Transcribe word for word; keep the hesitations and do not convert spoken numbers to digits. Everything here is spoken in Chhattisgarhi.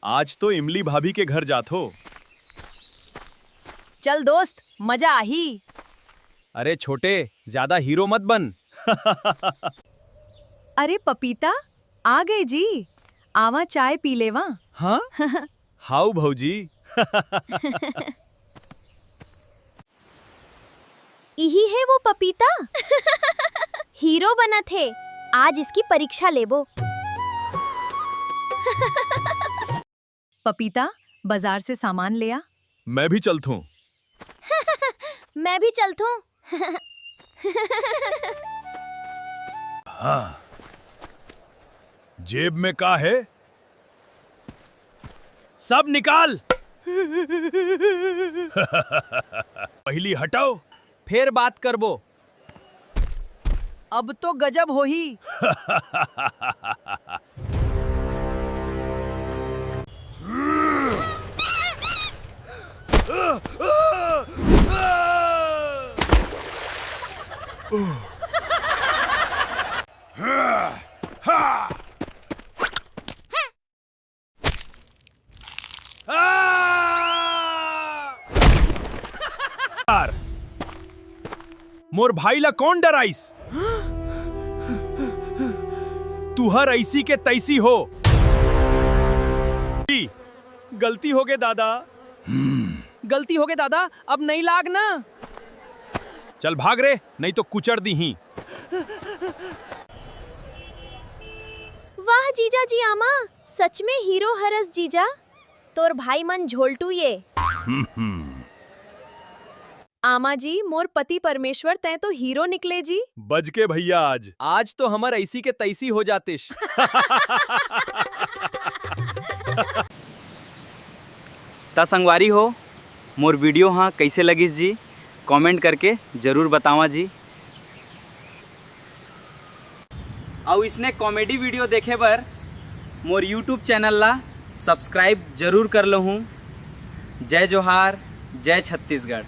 आज तो इमली भाभी के घर जाथो। चल दोस्त, मजा आही। अरे छोटे, ज्यादा हीरो मत बन। अरे पपीता, आ गए जी। आवा, चाय पी लेवा। हाँ? हाउ भौजी। इही हे वो पपीता। हीरो बनत हे। आज इसकी परीक्षा लेबो। पपीता, बाजार से सामान ले आ। मैं भी चलथूं। मैं भी चलथूं। हाँ। जेब में का हे? सब निकाल। पहली हटाओ, फेर बात करबो। अब तो गजब होही। यार, मोर भाई ला कौन डराइस? तुहर ऐसी के तैसी हो। गलती होगे दादा। गलती होगे दादा, अब नहीं लाग ना। चल भाग रे, नहीं तो कुचर दीही। वाह जीजा जी, आमा सच में हीरो हरस जीजा। तोर भाई मन झोलटू ये। आमा जी, मोर पति परमेश्वर, तैं तो हीरो निकले जी। बज के भैया आज। आज तो हमर ऐसी के तैसी हो जातिस। त संगवारी हो, मोर वीडियो हाँ कैसे लगिस जी, कमेंट करके जरूर बतावा जी। अउ इसने कॉमेडी वीडियो देखे बर मोर YouTube चैनल ला सब्सक्राइब जरूर कर लहूँ। जय जोहार, जय छत्तीसगढ़।